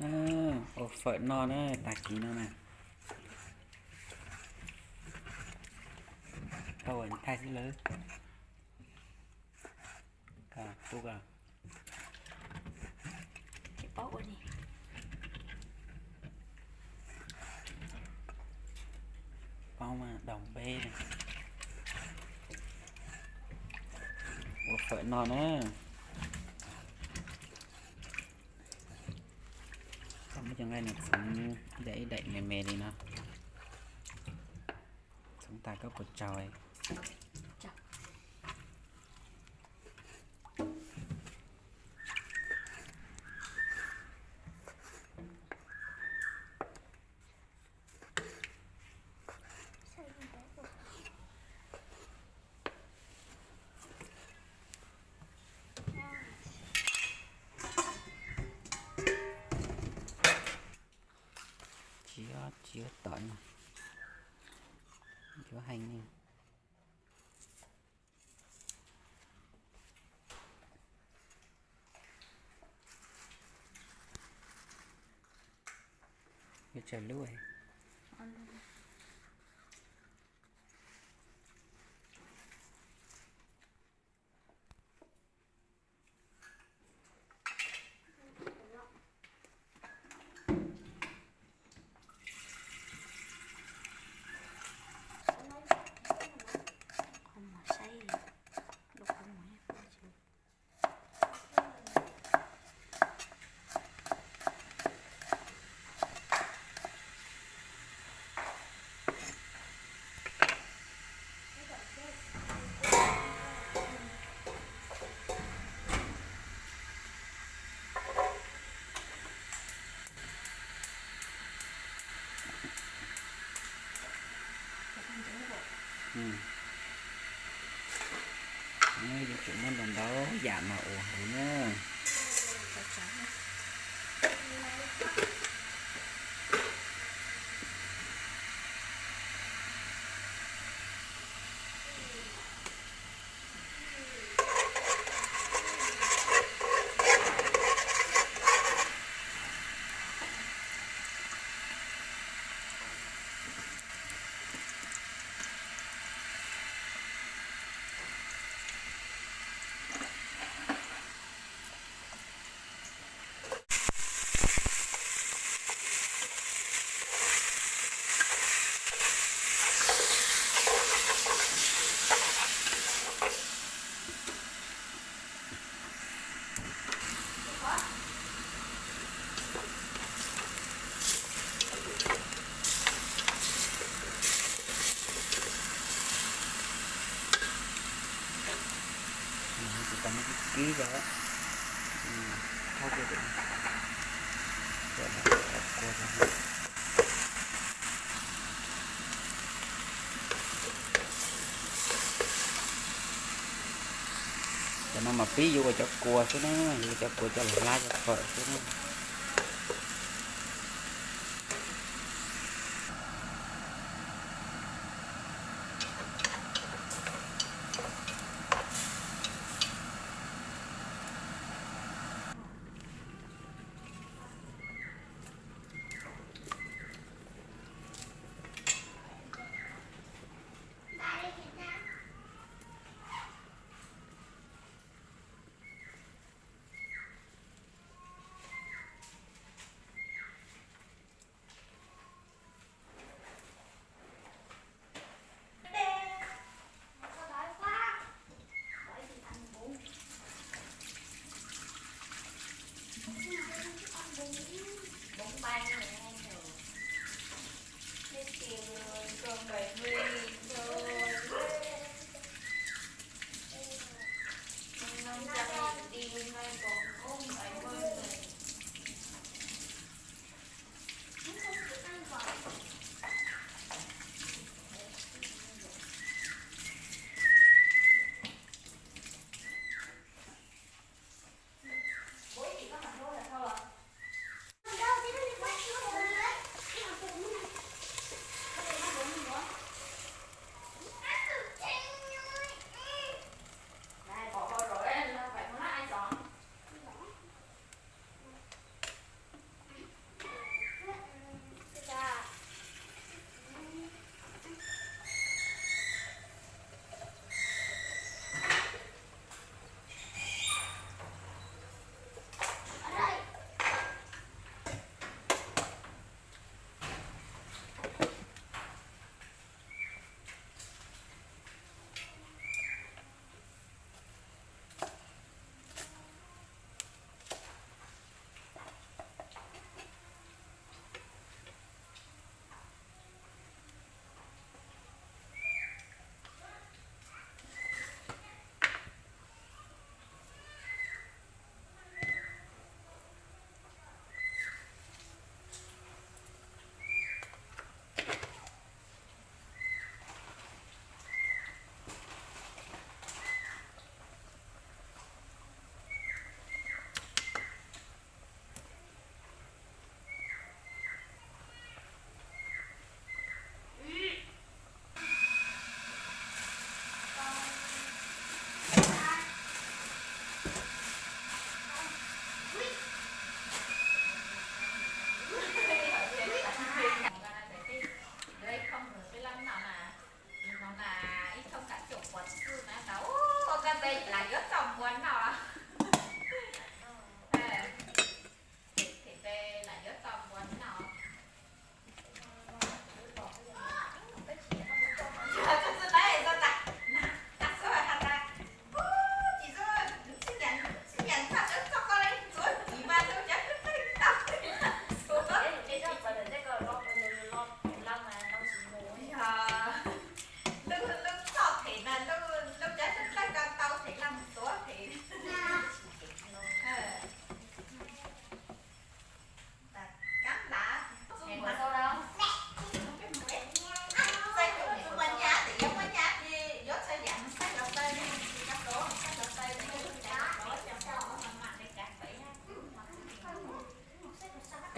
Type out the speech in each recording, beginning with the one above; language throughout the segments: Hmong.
Ua fawm no na, tag kis no na. Tau ua thaij xwb lawm. Pub ko. Paub mas daus npeb. Ua fawm no na. Koj muab cov nqaij no txhoov ib daim ib daim me me li no. Txhoov tas koj puas tsaug? Tsis, tsis yuav tom no, yuav heev li. Yuav tsawg lub? Yuav tsum muab ntau ntau yam mas ua heev na. Tsis tau muab kib kib rau, thauj kiag, cov kua rau. Cov no mas pib yuav ua cov kua xwb na, yuav ua cov kua coj los hlab cov fawm xwb na.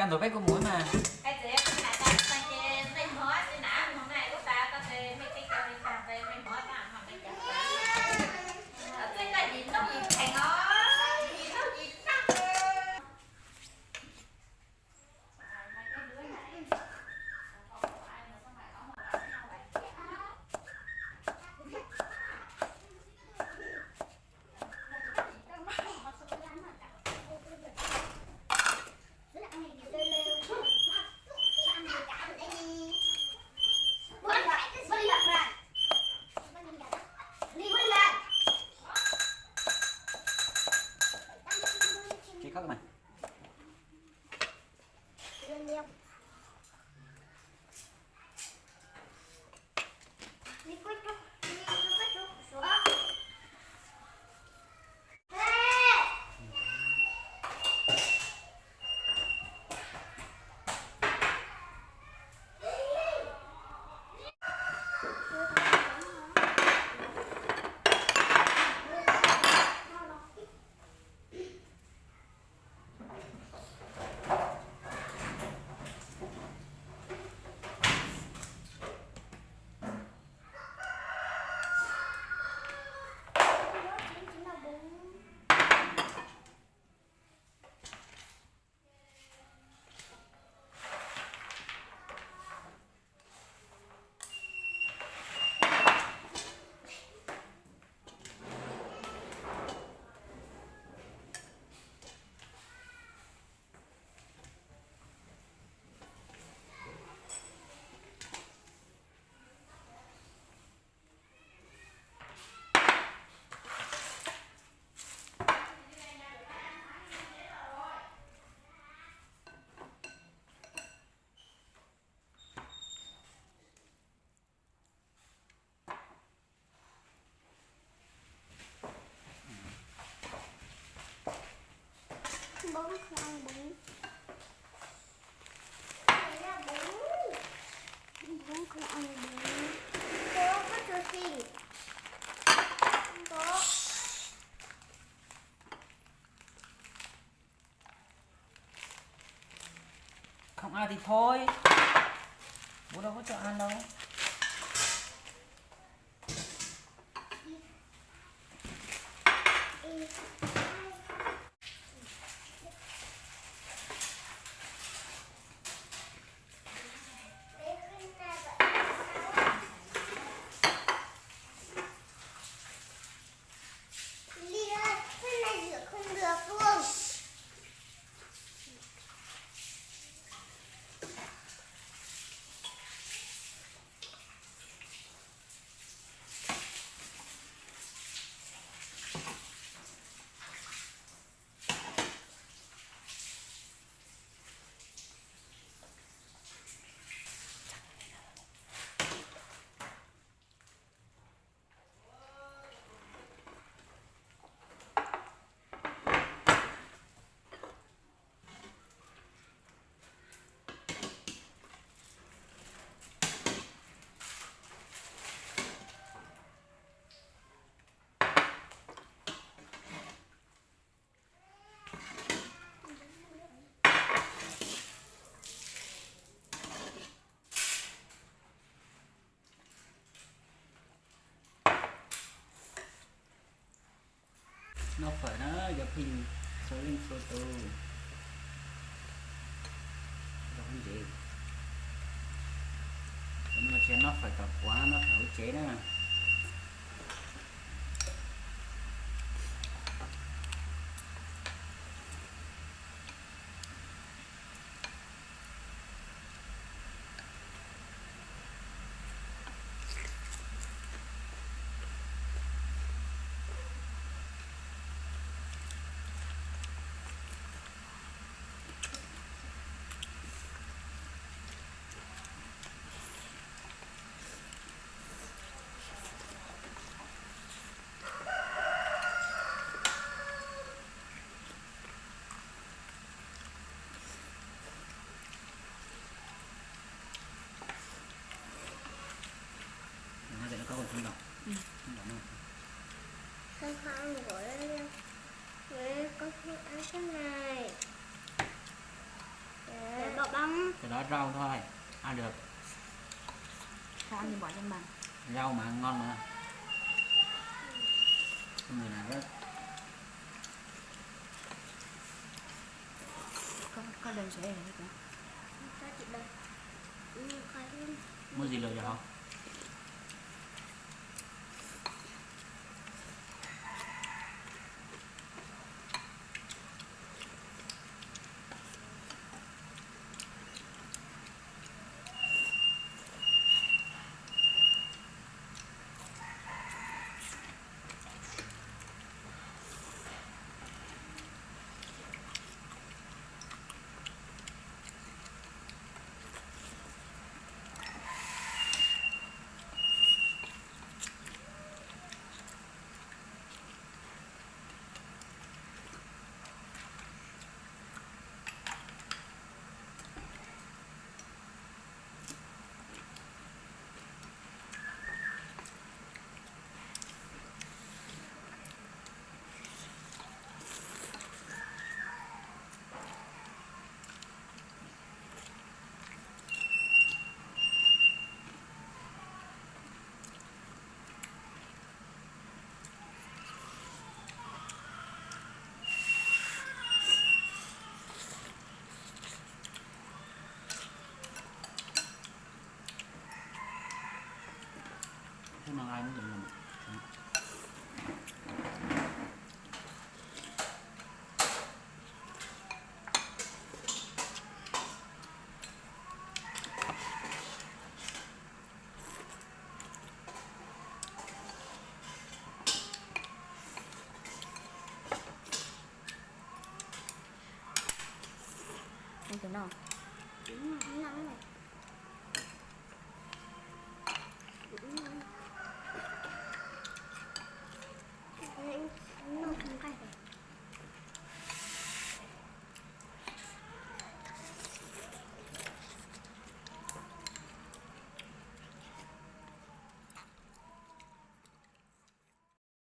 Ntxuav peb kuj mus mas. Không ăn thì thôi. Bố đâu có cho ăn đâu. Noj fawm na cov phooj ywg txhua leej txhua tus, cov phooj ywg, noj fawm tom kuav, noj fawm hauv tsev na. Con không ăn của con không ăn cái này. Đấy. Cái đó rau thôi, ăn được. Rau ăn thì bỏ cho mặn. Rau mà ăn ngon mà. Không người nào đó. Có, có đơn sẽ là cái. Có chị đơn. Ừ, coi luôn. Mua gì lựa chọn không? Thế mà ai cũng được làm. Ăn kiểu nào? Kiểu nào cũng ngon lắm.